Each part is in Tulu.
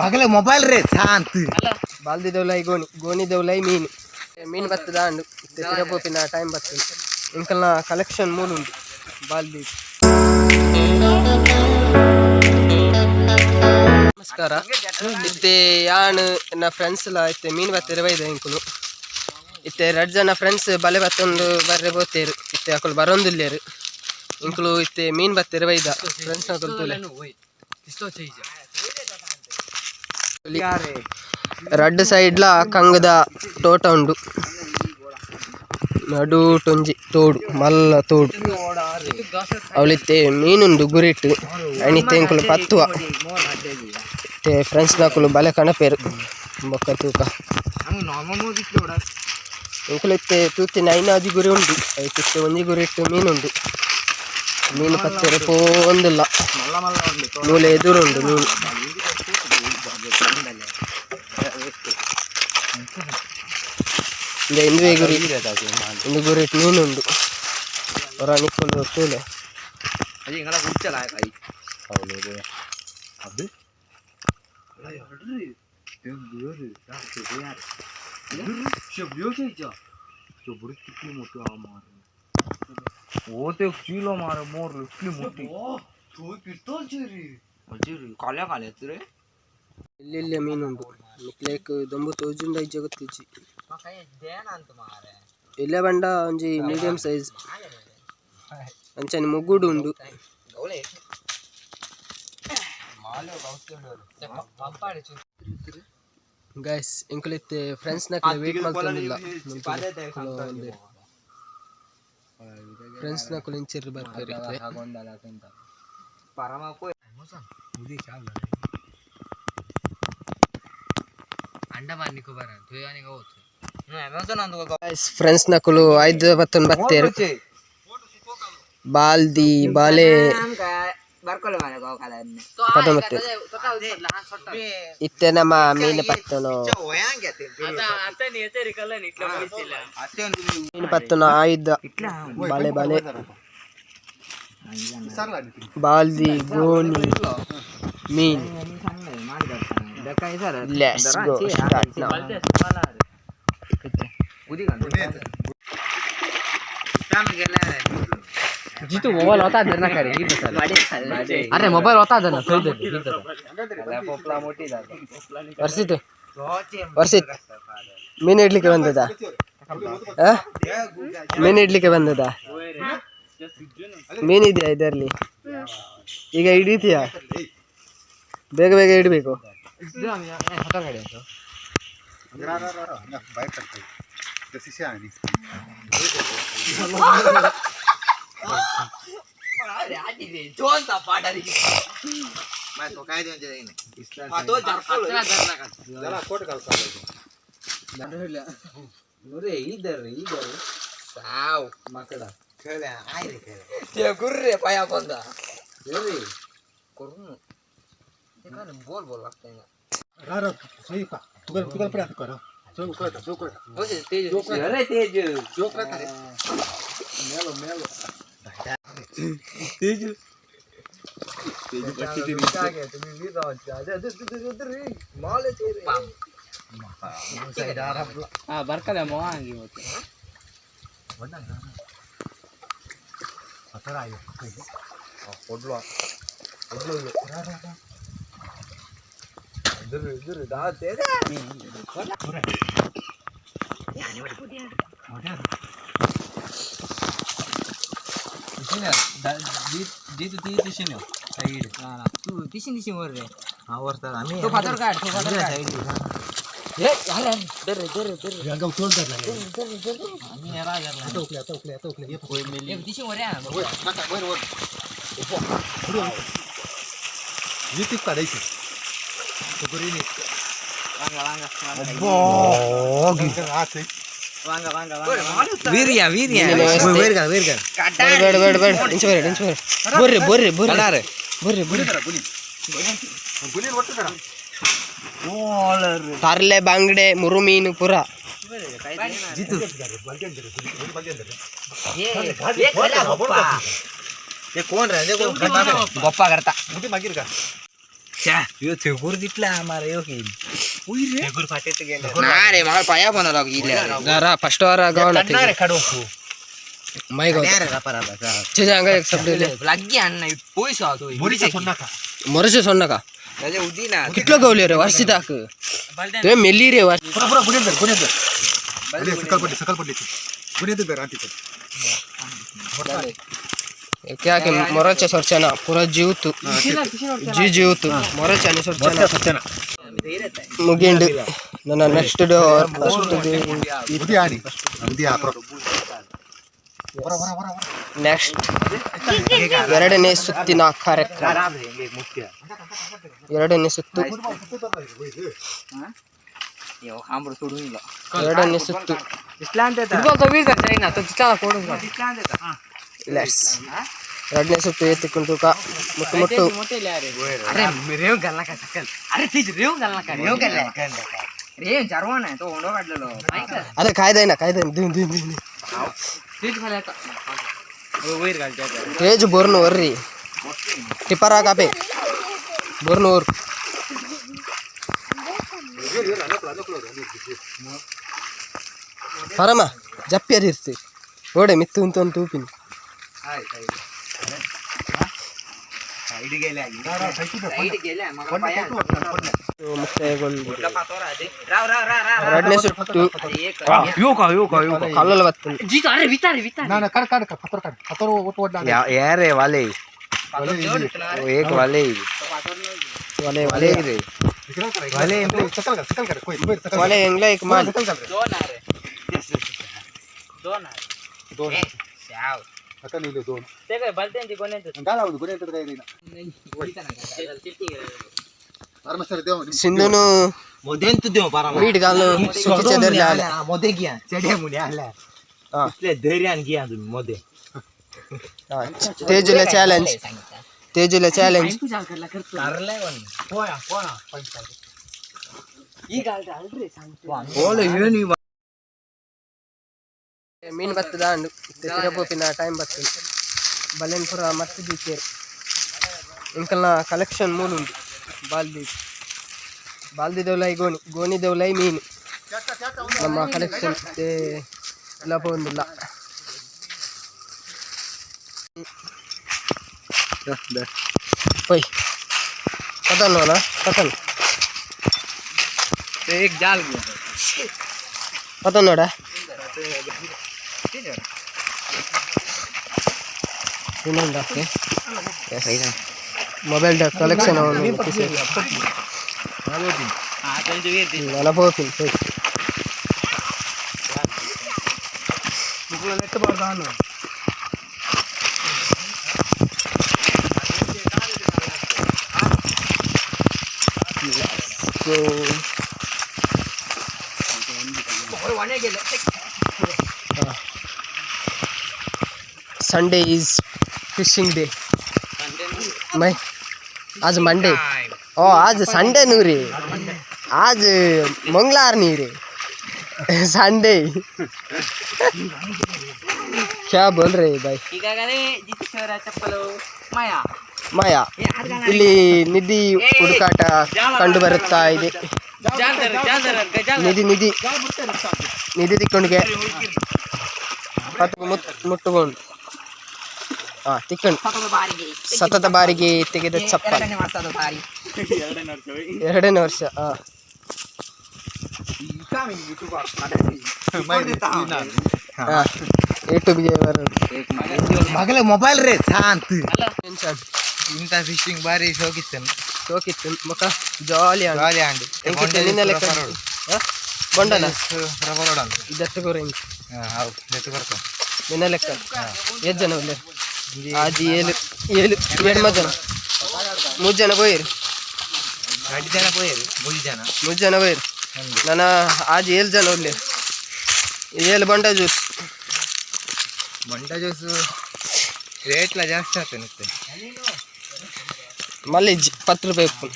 ಮಗಲೇ ಮೊಬೈಲ್ ರೇ ಶಾಂತ. ಬಾಲ್ದಿದವಲೈ ಗೋಣಿ, ಗೋಣಿದವಲೈ ಮೀನು. ಮೀನು ಬತ್ತದ ಅಂಡು ತಿರಪೋಪಿನ ಟೈಮ್ ಬರ್ತದೆ. ಇಂಕಲ್ನ ಕಲೆಕ್ಷನ್ ಮೂಲು ಉಂಡು ಬಾಲ್ದಿ. ನಮಸ್ಕಾರ. ಇತ್ತೆ ಯಾನ್ ಎನ್ನ ಫ್ರೆಂಡ್ಸ್ ಲ ಇತ್ತೆ ಮೀನು ಬತ್ತೆರೆ ಬೈದ ಇಂಕುಲು. ಇತ್ತೆ ರಡ್ಡ್ ಜನ ಫ್ರೆಂಡ್ಸ್ ಬಲೆ ಬತ್ತೊಂದು ಬರ್ರೆ ಪೋತೇರು. ಇತ್ತೆ ಅಕುಲು ಬರೊಂದುಲ್ಲೆರ್. ಇಂಕುಲು ಇತ್ತೆ ಮೀನ್ ಬತ್ತೆರೆ ಬೈದ. ಫ್ರೆಂಡ್ಸ್ ಅಕುಲು ತೂಲೆ. ರಡ್ಡ್ ಸೈಡ್ಲ ಕಂಗದ ತೋಟ ಉಂಡು. ನಡೂಟೊಂಜಿ ತೋಡು, ಮಲ್ಲ ತೋಡು. ಅವಲಿತ್ತೆ ಮೀನುಂಡು ಗುರಿಟ್. ಐನಿತ್ತೆ ಎಂಕುಲು ಪತ್ತುವ. ಇತ್ತೆ ಫ್ರೆಂಡ್ಸ್ ನಕುಲು ಬಲೆ ಕಣಪೇರು. ಬೊಕ್ಕ ತೂಕ. ಎಂಕುಲು ಇತ್ತೆ ತೂತಿನ ಐನಾಜಿ ಗುರಿ ಉಂಡು. ಐತಿತ್ತೆ ಒಂಜಿ ಗುರಿಟ್ ಮೀನುಂಡು. ಮೀನು ಪತ್ತೆರೆ ಪೋಂದುಲ್ಲ. ಮೂಲೆ ಎದುರುಂಡು ಮೀನು. ಇಂದುವೆ ಗುರಿ, ಇಂದು ಗುರಿಟ್ ಮೀನುಂಡು. ಹೊರ ನಿಕ್ಕುಲು ತೂಲೆ. ओ ते चिलो मारे मोर इतली मोठी. काल्या काल्याच रे. ಇಲ್ಲೆಲ್ಲ ಮೀನುಂಡು. ನಿಕ್ಲೇಕ್ ದೊಂಬು ತೋಜುಂಡ ಇಜ್ಜ ಗೊತ್ತಿಜ್ಜಿ. ಎಲ್ಲೆ ಬಂಡ ಒಂಜಿ ಮೀಡಿಯಂ ಸೈಜ್. ಅಂಚನೆ ಮುಗುಡು ಉಂಡು. ಗೈಸ್, ಎಂಕುಲು ಫ್ರೆಂಡ್ಸ್ ನಕಲೆ ವೇಟ್ ಮಲ್ತೊಂದಿಲ್ಲ. ಫ್ರೆಂಡ್ಸ್ ನಕುಲು ಇಂಚಿರ್ರು ಬರ್ಪೆರ್ ಇತ್ತೆ. ಅಂಡಮಾನ್ ನಿಕೋಬಾರ್. ಗೈಸ್, ಫ್ರೆಂಡ್ಸ್ ನಕುಲು ಐದು ಬತ್ತೊಂದು ಬತ್ತೇರು. ಬಾಲ್ದಿ ಬಾಲೆ ಪತ್ತೊಂಬತ್ತು. ಇತ್ತೆ ನಮ್ಮ ಮೀನು ಪತ್ತುನು, ಮೀನು ಪತ್ತುನ ಆಯುಧ ಬಾಲೆ ಬಾಲೆ ಬಾಲ್ದಿ ಗೋಣಿ ಮೀನ್. Let's go start now. Jitu mobile होता ना करे. अरे मोबाईल होता ना. ವರ್ಷಿತ್, ವರ್ಷಿತ್, ಮೀನು ಇಡ್ಲಿಕ್ಕೆ ಬಂದದಾ? ಆ? ಮೀನು ಇಡ್ಲಿಕ್ಕೆ ಬಂದದಾ? ಮೀನಿದೆಯಾ ಇದರಲ್ಲಿ? ಈಗ ಹಿಡಿತೀಯಾ? ಬೇಗ ಬೇಗ ಇಡಬೇಕು. गुर्रे पाया कोणता करून बोल बोल लागतंय. अरे तेज. बरकले मोवांगी होते. तू दिशी दिशी वर रे. तो फादर काढ, तो फादर काढ. हे झालं. दर रे, दर रे, दर रे. दिशी वर या. Urea urea. ಬೇಡ ಬೇಡ ಬೇಡ, ಇಂಚ ಬೇಡ, ಇಂಚ ಬೇಡ. ಬರ್ರಿ ಬರ್ರಿ ಬರ್ರಿ ಬರ್ರಿ ಬರ್ರಿ. ತರ್ಲೆ, ಬಂಗಡೆ, ಮುರು ಮೀನು ಪುರ. ಗೊಪ್ಪ करता. ಫಸ್ಟ್ ವಾರ ಮೈಗ ಮೊರಸು ಸೊನ್ನಕ ಕಿಟ್ಲ ಗೌಲಿ ರೇ ವರ್ಷಿದಾಕ್ ತೇ ಮೆಲ್ಲಿ ರೇ ಪುರ ಪುರ ಗುಣೇಂದ್ರ ಗುಣೇಂದ್ರ ಅಲ್ಲೇ ಸಕಲ್ ಪಡ್ಲಿ ಸಕಲ್ ಪಡ್ಲಿ ಗುಣೇಂದ್ರ ಬೇರೆ ಅಂತಿತ್ತು. ಯಾಕೆ ಮೊರಚೆ ಸೊರ್ಚನ ಪೂರ ಜೀವತು ಜಿ ಜೀವತು ಮೊರಚೆ ಸೊರ್ಚನ ಸತ್ಯನ ಮುಗಿಂಡು ನನ್ನ ನೆಕ್ಸ್ಟ್ ಡೇ ಉದಿ ಆನಿ ಉದಿ ಆ ಪುರ ನೆಕ್ಸ್ಟ್ ಎರಡನೇ ಸುತ್ತಿನ ಕಾರ್ಯಕ್ರಮ. ಎರಡನೇ ಸುತ್ತು, ಎರಡನೇ ಸುತ್ತು. Let's ಎರಡನೇ ಸುತ್ತು ಎತ್ತಿಕೊಂಡು ಮುಟ್ಟು ಮುಟ್ಟು. ಅರೆ ಕಾಯ್ದೈನ ಕಾಯ್ದೈನ ದಿನ್ ದಿನ್ ದಿನ್ ತೇಜ್ ಬೋರ್ನು ವರ್ರಿ ಟಿಪ್ಪರ್ ಹಾಕಾಪೆ ಬೋರ್ನು ಓರ್ ಪರಮ ಜಪ್ಪಿ ಅದಿರ್ತಿ ಓಡೆ ಮಿತ್ತು ಉಂತು ಅಂತ ತೂಪಿನಿ. ಮುಕ್ತಾಯಗೊಂಡು ಎರಡನೇ ಸುತ್ತು ಕಲ್ಲಲ್ಲಿ ಬರ್ತದೆ. ನಾನು ಕಡ್ ಕಡ್ ಪತ್ರ ಕಡ್ ಪತ್ರ ಒಟ್ಟು ಒಡ್ಡ. ಯಾರೇ ವಾಲೆ ಏಕ್ ವಾಲೆ. ಒಲೆ ಒಲೆ. ವಾಲೆ ಸಕಲ್ ಕರ್ ಸಕಲ್ ಕರ್ ಕೋಯ್ ಕೋಯ್ ಸಕಲ್. ಒಲೆ ಎಂಗ್ಲ ಏಕ್ ಮಾಲ್. ಸಕಲ್ ಕರ್ ದೋನ ಸಕಲ್ ಇಲ್ಲ ದೋನ ಗಾಲ ಹೌದು ಗುಣೇಂದ್ರ ಕೈ ಪರಮೇಶ್ವರ ದೇವ. ಸಿಂಧುನು ಮೀಟ್ ಗಾಲು ಸುಖಿ ಚದರ್ಲೆ ಆಲೆ. ಮೊದೆ ಗಿಯಾ ಚಡೆ ಮುನಿ ಅಲ್ಲ. ಹಾ. ಧೈರ್ಯ ಗಿಯಾ तुम्ही ಮೊದೆ. ತೇಜುಲ ಚಾಲೆಂಜ್, ತೇಜುಲ ಚಾಲೆಂಜ್. ಮೀನು ಬತ್ತದ ಅಂಡು ತಿರಬೋಪಿನ ಟೈಮ್ ಬರ್ತದೆ. ಬಲೆನ್ ಪೂರ ಮಸ್ತ್ ದೀಪೇರು. ಇಂಕಲ್ನ ಕಲೆಕ್ಷನ್ ಮೂಲು ಉಂಡು. ಬಾಲ್ದಿ ಬಾಲ್ದಿ ದೌಲೈ ಗೋಣಿ ಗೋಣಿ ದೌಲೈ ಮೀನು. ನಮ್ಮ ಕಲೆಕ್ಷನ್ ಎಲ್ಲ ಪೋಂದಿಲ್ಲ. ಪೊಯ್ ಪತನ್ ಪತನ್. एक जाल. ಪತನ್ ನೋಡ ಇನ್ನೊಂದು ಹಾಕಿ. ಮೊಬೈಲ್ ಕಲೆಕ್ಷನ್ ಅವನು ಅನುಭವತೀನಿ ಹೋಯ್. So Sunday is fishing day. My आज मंडे. ओ आज संडे न्हू रे, आज मंगळार न्ही रे, संडे. क्या बोल रहे भाई? ಈಗಾಗಲೇ ಜಿತೇಶ್ವರ ಚಪ್ಪಲು ಮಾಯಾ. ಮಾಯಾ. ಇಲ್ಲಿ ನಿಧಿ ಹುಡುಕಾಟ ಕಂಡು ಬರುತ್ತಾ ಇದೆ. ನಿಧಿ ನಿಧಿ ನಿಧಿ ತಿಕ್ಕೊಂಡಿಗೆ ಮುಟ್ಟುಕೊಂಡು ಹಾ ತಿಕ್ಕೊಂಡು ಸತತ ಬಾರಿಗೆ ತೆಗೆದ ಚಪ್ಪಲ್. ಎರಡನೇ ವರ್ಷ. ಹಾ ಹಾ ಯೂಟ್ಯೂಬ್ಗೆ ಬರೋದು. ಮಗಲ ಮೊಬೈಲ್ ರೇ ಶಾಂತ. ಟೆನ್ಷನ್. ಇಂಥ ಫಿಶಿಂಗ್ ಬಾರಿ ಶೋಕಿತ್ತು. ಶೋಕಿತ್ತು ಮಕ್ಕ ಜಾಲಿ. ಜಾಲಿ ಆಂಡ್. ಎಂಕಿತ್ತು ನಿನ್ನ ಲೆಕ್ಕ ಬೊಂಡನ ದತ್ತು ಕೊರ ಇಂಚ. ನಿನ್ನ ಲೆಕ್ಕ ಎಷ್ಟು ಜನ ಉಲ್ಲೇರು? ಆಜಿ ಏಳು ಏಳು ಎಣ್ಮ ಜನ, ಮೂರು ಜನ ಪೋಯಿರು. ರಡ್ಡು ಜನ ಪೋಯರು, ಮೂರು ಜನ. ಮೂರು ಜನ ಪೋಯಿರು. ನನ್ನ ಆಜಿ ಏಳು ಜನ ಉಲ್ಲೇರು. ಏಳು ಬೊಂಡ ಜ್ಯೂಸ್. ಬೊಂಡ ಜ್ಯೂಸ್ ರೇಟ್ಲ ಜಾಸ್ತಿ ಆಗ್ತದೆ. ಮಲ್ಲಿ 10 ರೂಪಾಯಿ ಉಪ್ಪು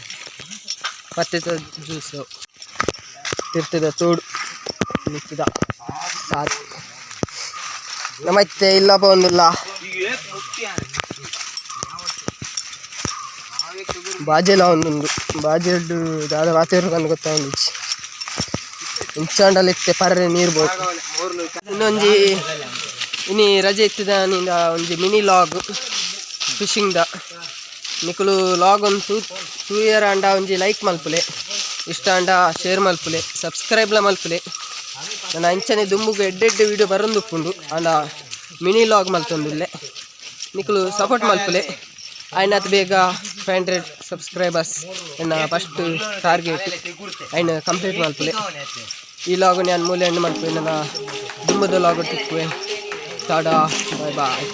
ಪತ್ತಿದ ಜ್ಯೂಸು. ತಿರ್ತದ ತೋಡು ಮಿತ್ತದ ಸಾಕು. ನಮ್ಮತ್ತೆ ಇಲ್ಲಪ್ಪ ಒಂದಿಲ್ಲ. ಬಾಜೆಲ ಒಂದುಂಡು ಬಾಜೆಡ್ ದಾದ ವಾತೆರ್ ಪಂದ್ ಗೊತ್ತಾವೊಂದಿಜ್ಜಿ ಇಂಚಾಂಡಲ ಇತ್ತೆ ಪರ್ರೆ ನೀರು ಬೋಡು. ಇನ್ನೊಂಜಿ ಇನಿ ರಜೆ ಇತ್ತಿದ ನಿಂದ ಒಂಜಿ ಮಿನಿ ಲಾಗ್ ಫಿಶಿಂಗ್ ದ. ನಿಕುಲು ಲಾಗ್ ಒಂದು ತೂಯರ ಆಂಡ ಒಂಜಿ ಲೈಕ್ ಮಲ್ಪುಲೆ, ಇಷ್ಟ ಆಂಡ ಶೇರ್ ಮಲ್ಪುಲೆ, ಸಬ್ಸ್ಕ್ರೈಬ್ಲ ಮಲ್ಪುಲೆ. ನನ್ನ ಅಂಚನೆ ದುಂಬುಗು ಎಡ್ಡೆ ಎಡ್ಡೆ ವೀಡಿಯೋ ಬರೊಂದುಪ್ಪುಂಡು, ಆಂಡ ಮಿನಿ ಲಾಗ್ ಮಲ್ತೊಂದುಲ್ಲೆ. ನಿಕುಲು ಸಪೋರ್ಟ್ ಮಲ್ಪುಲೆ. ಆಯ್ನಾತ್ ಬೇಗ 500 ಸಬ್ಸ್ಕ್ರೈಬರ್ಸ್ ಎನ್ನ ಫಸ್ಟ್ ಟಾರ್ಗೆಟ್, ಐನ್ ಕಂಪ್ಲೀಟ್ ಮಲ್ಪುಲೆ. ಈ ಲಾಗ್ ನಾನು ಮೂಲೆ ಎಂಡ್ ಮಲ್ಪುವೆ. ನನ್ನ ದುಂಬುದ ಲಾಗ್ ತಿಕ್ಕುವೆ. ಟಾಡಾ, ಬಾಯ್ ಬಾಯ್.